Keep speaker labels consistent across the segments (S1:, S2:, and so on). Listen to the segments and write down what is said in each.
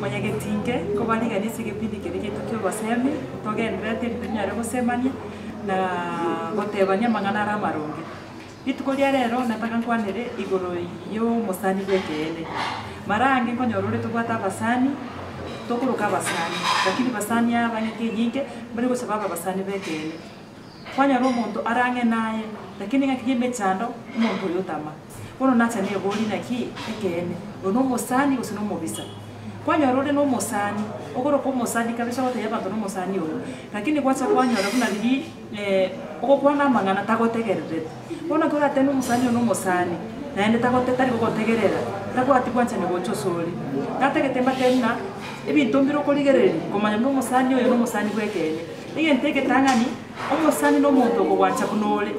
S1: Mwanyagetinge, nkobariganie ase egepindi keria giaito kia obosemi, togendererete ebinto binyare gosemania, na gotebania amang'ana are amaronge. Rituko ria rero nataka nkwanere igoro ya omosani bw'ekeene. Mara ange nkonyora ore tobwate abasani, tokoroka abasani, lakini basani aba ng'aki enyinge, mbari gocha babe abasani b'ekeene. Kwanyora omonto are ang'e naye, lakini engaki y'emechando, omonto oyo otama. Bono nacha neborie naki ekeene, oyo nomosani gose nomobisa? Kwanyora ore nomosani, okoroka omosani kabisa ogotebia abanto nomosani oyo, lakini gwacha kwanyora buna riria ogokwana amang'ana tagotegerereti. Bono ekero oratebe nomosani oyo nomosani, naende tagote tari gogotegerera, tabwati bwanchani gocha osore. Natagete mbatebie buna, ebinto mbire okorigereria komanya buna omosani oyo nomosani bwa ekeene. Egento egetang'ani, omosani nomonto okogwancha buna ore,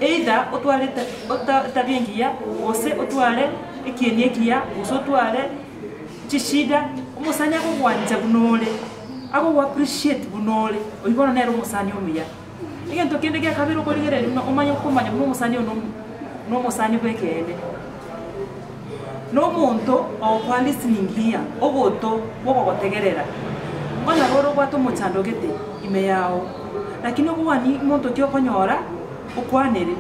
S1: either otware eta etabia engiya, gose otware ekieni ekiya, gose otware chishida, omosani akogwancha buna ore, agogo appreciate buna ore, oyio bono nere omosani omuya. Egento kende gia kabere okorigereria buna omanye komanya buna omosani oyo nomu nomosani bwa ekeene, na omonto ogokoa listening ear, ogoto gwokogotegerera. Nkonyora ore obwate omochando gete ime yago, lakini okogani monto ki okonyora okwanere,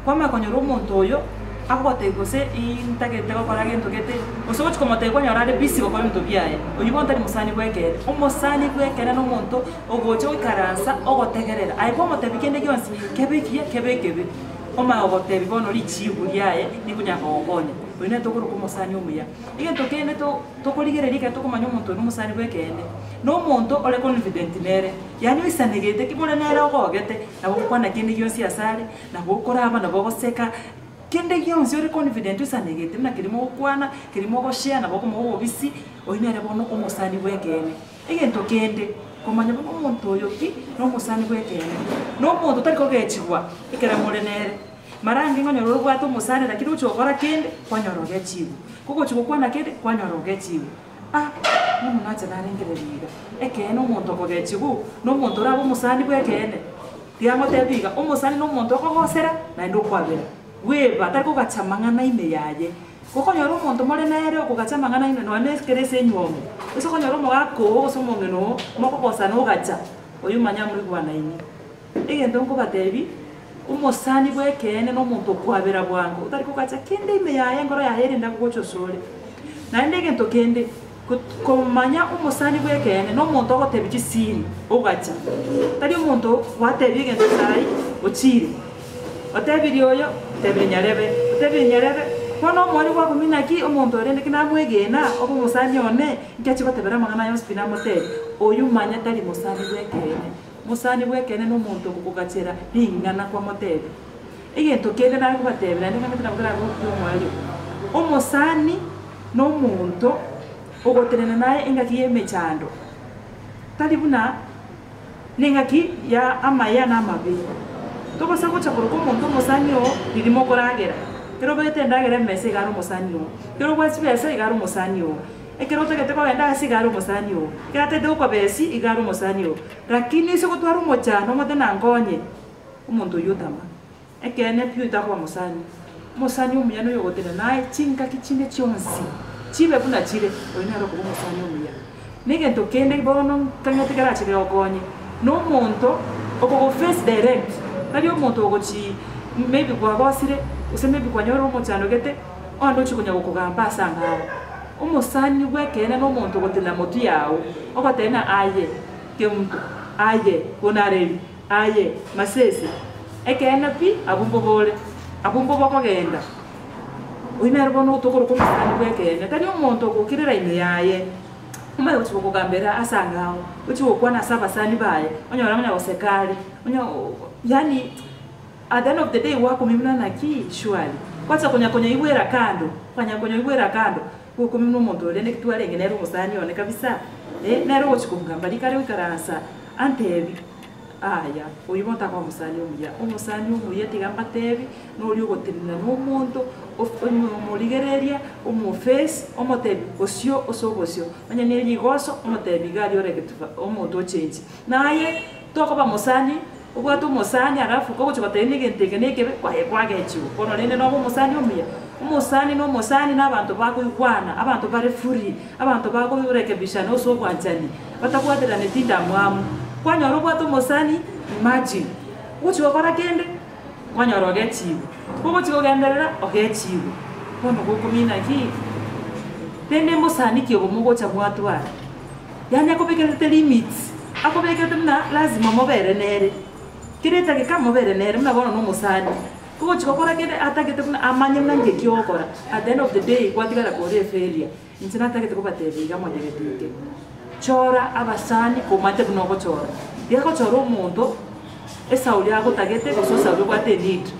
S1: kwamanya konyora omonto oyo akogotebia gose ntagete gokora gento gete, gose ogochi komotebia kwanyora are busy gokora ebinto biaye, oyio bono tari mosani bwa ekeene. Omosani bwa ekeene na omonto ogocha goikaransa ogotegerera, aye kwamotebia kende gionsi, kebe ekiya kebe ekebe, omanye gogotebia bono richibu riaye rikonyara kogokonya. Oyio nere tokoroka omosani omuya. Egento kende to tokorigereria ekero tokomanya omonto oyo nomosani bwa ekeene, na omonto ore confident nere, yaani oisanegete ki bore nere ogogete, nabo ogokwana kende gionsi asare, nabo okoraba, nabo ogoseka, kende gionsi ore confident oisanegete buna keria mogokwana, keria mogoshare, nabo okomoa obobisi, oyio nere bono omosani bwa ekeene. Egento kende, komanya buna omonto oyo ki nomosani bwa ekeene, na omonto otari kogechigwa ekero more nere. Mara ange ngonyora orobwate omosani lakini ogochia gokora kende, kwanyora ogechigwe. Kogochia gokwana kende, kwanyora ogechigwe. Ah, bono nacha narengereria iga, ekeene omonto okogechigwa na omonto orabe omosani bwa ekeene? Tiga ngotebie iga, omosani na omonto okogosera naende okwabera. Bweba, tari kogacha amang'ana ime yaye. Gokonyora omonto more nere okogacha amang'ana ime nonya na ekero ase enywomo, gose okonyora omogaka oo gose omong'ina oo, mokogosana ogacha, oyio manya moigwanaine. Egento nkobatebi, omosani bw'ekeene na omonto okwabera bwango, otari kogacha kende ime yaye enkoro yaye ere endabu gocha osore. Naende egento kende, ko- komanya omosani bw'ekeene na omonto ogotebia chisiri ogacha, tari omonto gwatebia egento saii ochire, otebirie oyo, otebirie nyarebe, otebirie nyarebe, bono omoerio gwakumia naki omonto oyo rende ki namwegena obe omosani one, inki achia gotebera amang'ana aya onsi pi namotebia, oyio manya tari mosani bw'ekeene. Mosani bw'ekeene nomonto okokogachera ring'ana kwamotebia. Egento kende nare kobatebia naende ng'amete nabo kerabe omoerio. Omosani nomonto ogotenena naye engaki y'emechando, tari buna nengaki ya amaya na amabe. Tobaisa gocha koroka omonto omosani oo riria mokoragera. Ekero obegete endagera emesa iga are omosani oo, ekero obwate chibesa iga are omosani oo. Ekero otagete kogenda ase iga are omosani oo, ekero atagete gokobesi iga are omosani oo, rakini ase gotwara omochando omote nankonye, omonto oyio otama. Ekeene pi oyo takoba mosani. Omosani omuya noyo ogotenena naye chingaki chinde chionsi, chibe buna chire, oyo nere okoba omosani omuya. Na egento kende bono nkang'ete kerache kegokonye, na omonto okogo face direct, tari omonto ogochi maybe kwagosire, gose maybe kwanyorire omochando gete, Onde ochia konya gokogamba ase ang'ao, omosani bw'ekeene nomonto ogotenena motwe yao, ogoteba ng'a aye keunto, aye bonareri, aye masese, ekeene pi, abwo mbobore, abwo mbobe okogenda. Oyio nere bono otokoroka omosani bw'ekeene, tari omonto ogokirera ime yaye, omanye gochia gokogambera ase ang'ao, ochie gokwana ase abasani baye, onyore onye goseka are, onye yaani. At the end of the day gwakumia buna naki surely gwacha konya konyoigwera kando kwanya konyoigwera kando gokumia buna omonto oria rende twarenge nere omosani one kabisa eh nere ogochi kongamba rikare goikaransa antebi aya oyio bono takoba omosani omuya. Omosani omuya tiga mbatebi noria ogotenena na omonto of omorigereria omoface omotebi bosio ase obosio onye ne rigoso omotebi iga aria ore getuba omonto ochenchi. Naye tokoba mosani. Obwate omosani alafu kogochia gotebia na egento eke na ekebe, kwaye kwagechiwa. Bono rende nobe omosani omuya? Omosani na omosani na abanto bakoigwana, abanto bare free, abanto bakorekebishana ase obwanchani, batabwateraneti ndamwamu. Kwanyora obwate omosani, imagine, ogochia gokora kende, kwanyora ogechiwe, kogochia kogenderera, ogechiwe. Bono gokomina ki? Rende mosani ki obo mogocha mwatwara? Yaani akobekerete limits, akobekerete buna lazima mobere nere, kera edageka mobere nere buna bono na omosani. Kogochia gokora kende atagete buna amanye buna nki eki ogokora, at the end of the day gwatigara kore efailure. Inche natagete kobatebia iga monyegete inke, chora abasani komanyete buna ogochora. Rigia gochora omonto esauri agotagete gose osauri obwate eneed,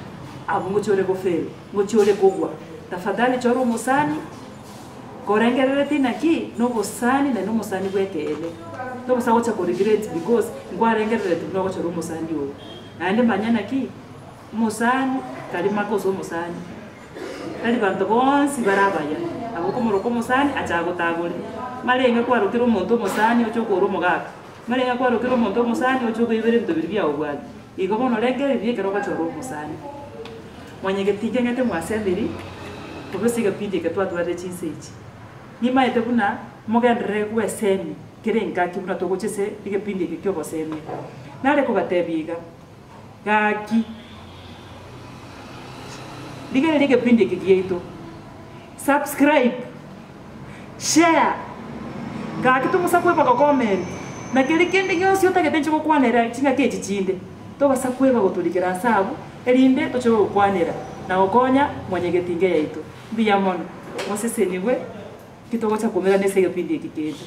S1: abwo ngochia ore gofail, ngochia ore kogwa. Tafadhali chora omosani. Korengerereti naki nobosani naende omosani bw'ekeene, togosa gocha ko regret because nkwarengerereti buna ogochora omosani oo. Naende manya naki, omosani tari makosa omosani, tari banto bonsi bare abaya, nabo okomoroka omosani ache agotagore. Marenge kwarokire omonto omosani oche okoora omogaka, marenge kwarokire omonto omosani oche okoibera ebinto biria biago obwate. Igo bono rengereria buya ekero ogochora omosani. Mwanyegeti nkeng'ete mwasemiri, korwa ase egepindi eke twatwarire chinsa echi. Nimaete buna mogenderere gwesemi kera engaki buna togocha ase egepindi eke ki'obosemia. Nare kobatebia iga, Gaki, rigereria egepindi eke giaito, subscribe, share, gaki tobosa kweba gocomment, na keri kende gionsi otagete inche gokwanera chingaki echi chinde, tobasa kweba gotorikera ase abwo, erinde toche gogokwanera na gokonya mwanyagetinga yaito. Mbuya mono, mosesenigwe, ki togocha koumerana ase egepindi eke kende.